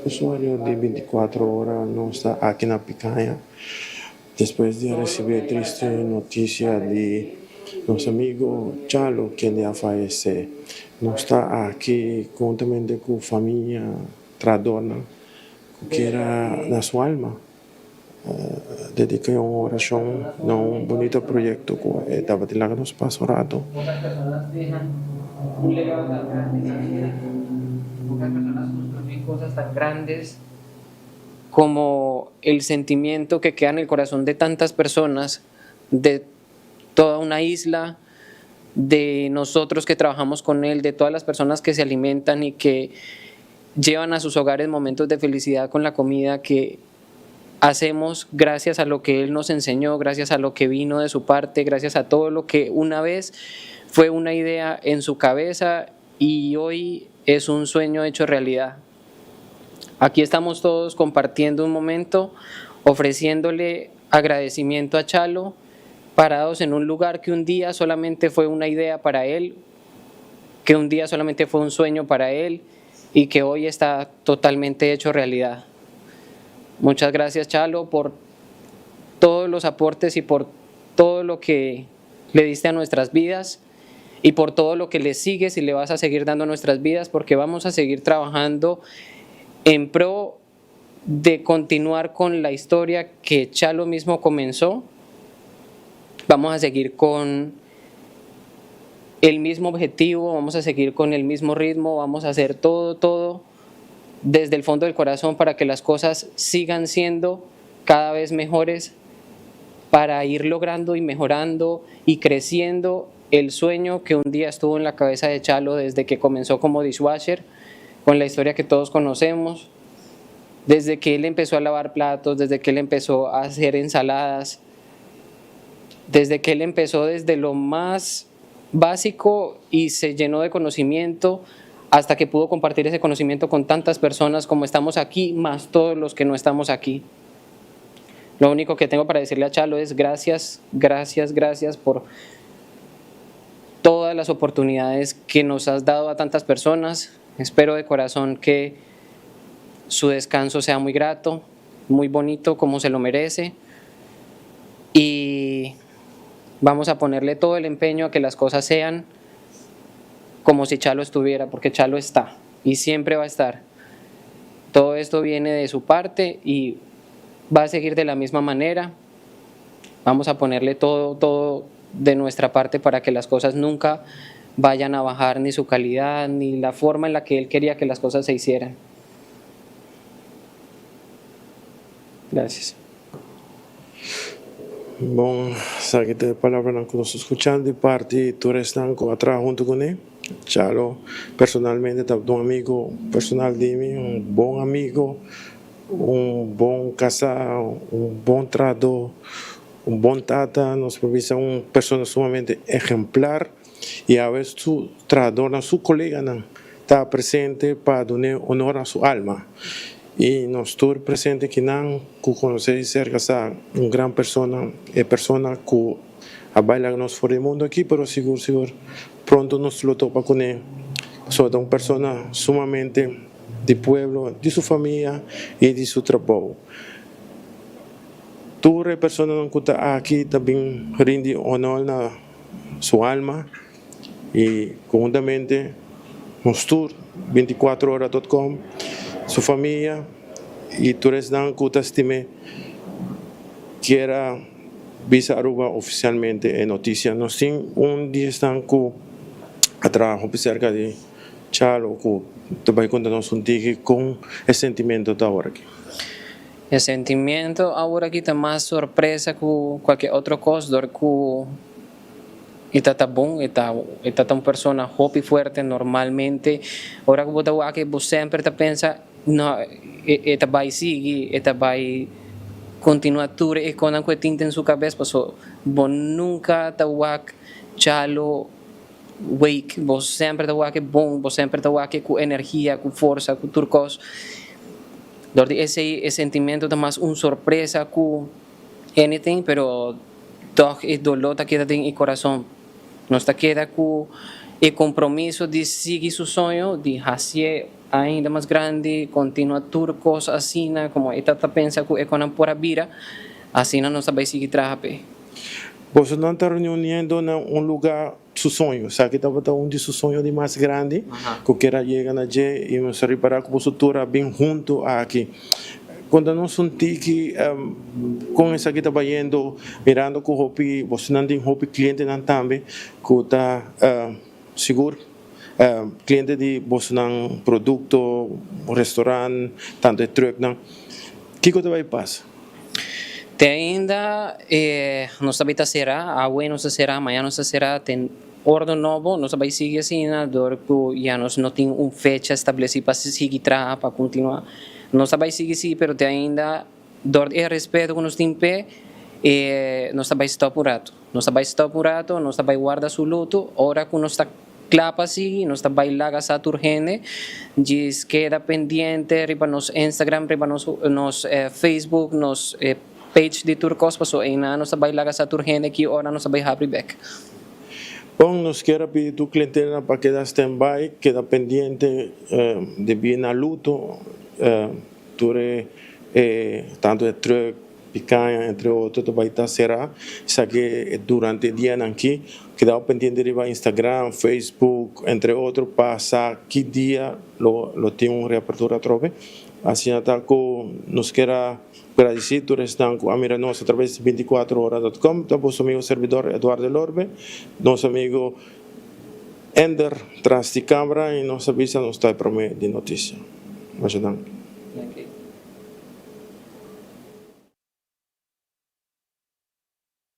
Usuario di 24 ora nos ta aki na Picaña despues di a recibi e triste noticia di nos amigo Chalo kende a fayece. Nos ta aki conhuntamente cu famia, trahadornan cu kier a na su alma dedica un oracion na un bunito proyecto cu e tabatin laga nos pasa un rato. Como el sentimiento que queda en el corazón de tantas personas de toda una isla, de nosotros que trabajamos con él, de todas las personas que se alimentan y que llevan a sus hogares momentos de felicidad con la comida que hacemos gracias a lo que él nos enseñó, gracias a lo que vino de su parte, gracias a todo lo que una vez fue una idea en su cabeza y hoy es un sueño hecho realidad. Aquí estamos todos compartiendo un momento, ofreciéndole agradecimiento a Chalo, parados en un lugar que un día solamente fue una idea para él, que un día solamente fue un sueño para él y que hoy está totalmente hecho realidad. Muchas gracias Chalo por todos los aportes y por todo lo que le diste a nuestras vidas y por todo lo que le sigues y le vas a seguir dando a nuestras vidas, porque vamos a seguir trabajando en pro de continuar con la historia que Chalo mismo comenzó. Vamos a seguir con el mismo objetivo, vamos a seguir con el mismo ritmo, vamos a hacer todo, todo desde el fondo del corazón para que las cosas sigan siendo cada vez mejores, para ir logrando y mejorando y creciendo el sueño que un día estuvo en la cabeza de Chalo desde que comenzó como dishwasher, con la historia que todos conocemos, desde que él empezó a lavar platos, desde que él empezó a hacer ensaladas, desde que él empezó desde lo más básico y se llenó de conocimiento hasta que pudo compartir ese conocimiento con tantas personas como estamos aquí, más todos los que no estamos aquí. Lo único que tengo para decirle a Chalo es gracias, gracias, gracias por todas las oportunidades que nos has dado a tantas personas. Espero de corazón que su descanso sea muy grato, muy bonito, como se lo merece. Y vamos a ponerle todo el empeño a que las cosas sean como si Chalo estuviera, porque Chalo está y siempre va a estar. Todo esto viene de su parte y va a seguir de la misma manera. Vamos a ponerle todo, todo de nuestra parte para que las cosas nunca vayan a bajar ni su calidad ni la forma en la que él quería que las cosas se hicieran. Gracias. Bon, esaki ta e palabranan ku nos ta skuchando di parti tur esnan ku a traha huntu kuné. Chalo personalmente tabata un amigo personal di mi, un bon amigo, un bon kasá, un bon trahadó, un bon tata, nos por bisa un persona sumamente ehemplar y awe su trahadornan, su coleganan ta presente pa dun'é honor na su alma. Y nos tur presente kinan cu conoce di cerca sa un gran persona, e persona cu a bay laga nos for di e mundo aki, pero sigur sigur pronto nos lo topa cune, pasobra ta un persona sumamente di pueblo, di su famia y di su trabou. Tur e personanan ku ta aki ta bin rindi honor na su alma i konhuntamente nos tur binticuatrohora dot com, su famia i tur esnan ku ta stim'é kier a bisa Aruba ofisialmente e notisia. Nos tin un di esnan ku a traha hopi serka di Chalo ku ta bai konta nos un tiki kon e sentimento ta awor aki. E sentimiento awor aki ta mas sorpresa ku kualke otro kos dor ku e ta ta bon, e ta e ta ta un persona hopi fuerte normalmente. Ora ku bo ta wak bo semper ta pensa no e e ta bai sigui, e ta bai kontinua tur e konan ku e tin den su kabes paso bo nunka ta wak Chalo weak, bo semper ta wak e bon, bo semper ta wak e ku energia, ku forsa, ku tur kos. Dor di esei e sentimento ta mas un sorpresa ku anything, pero tòg e doló ta keda den e kurason. Nos ta keda ku e kompromiso di sigui su soño, di hasié. ainda mas grandi, continua tur cos asina como e ta pensa cu e conan por a bira, asina nos ta bay sigui traha p'e. Bosonan ta reuniendo na un lugar su soño, esaki tabata un di su soño di mas grandi cu kier a yega na dje y nos a ripara cu boso tur a bin hunto aki. Conta nos un tiki con esaki ta bayendo mirando cu hopi bosonan tin hopi clientenan tambe cu ta sigur cliente di bosonan producto, restaurant, tanto e trucknan. Kico ta bay pasa? Te ainda nos ta bay ta cera, awe nos ta cera, mañana nos ta cera, te ordo nobo nos ta bay sigui asina dor cu ya nos no tin un fecha estableci pa sigui traha, pa continua. Nos ta bay sigui si, pero te ainda dor di e respeto cu nos tin p'e, nos ta bay stop un rato. Nos ta bai stop un rato, nos ta bai warda su luto, ora cu nos ta cla pa sigui, nos ta bai laga sa tur hende, djis keda pendiente riba nos Instagram, riba nos nos Facebook, nos page di tur cos, paso eynan nos ta bai laga sa tur hende ki ora nos ta bai habri bek. Bon, nos kier a pidi tur clientela pa keda stand by, keda pendiente debi na luto, tur e tanto e truck, Picaña, entre otro, ta bai ta será. Esaki durante e dianan aki. Keda pendiente riba Instagram, Facebook, entre otro, pa sa ki dia lo lo tin un reapertura atrobe. Asina ta ku nos kier a gradisí tur esnan ku a mira nos atraves di binticuatrohora dot com. Ta boso amigo servidor Eduardo Elorbe, nos amigo Ender tras di camera y nos a bisa nos ta e prome di noticia. Masha danki.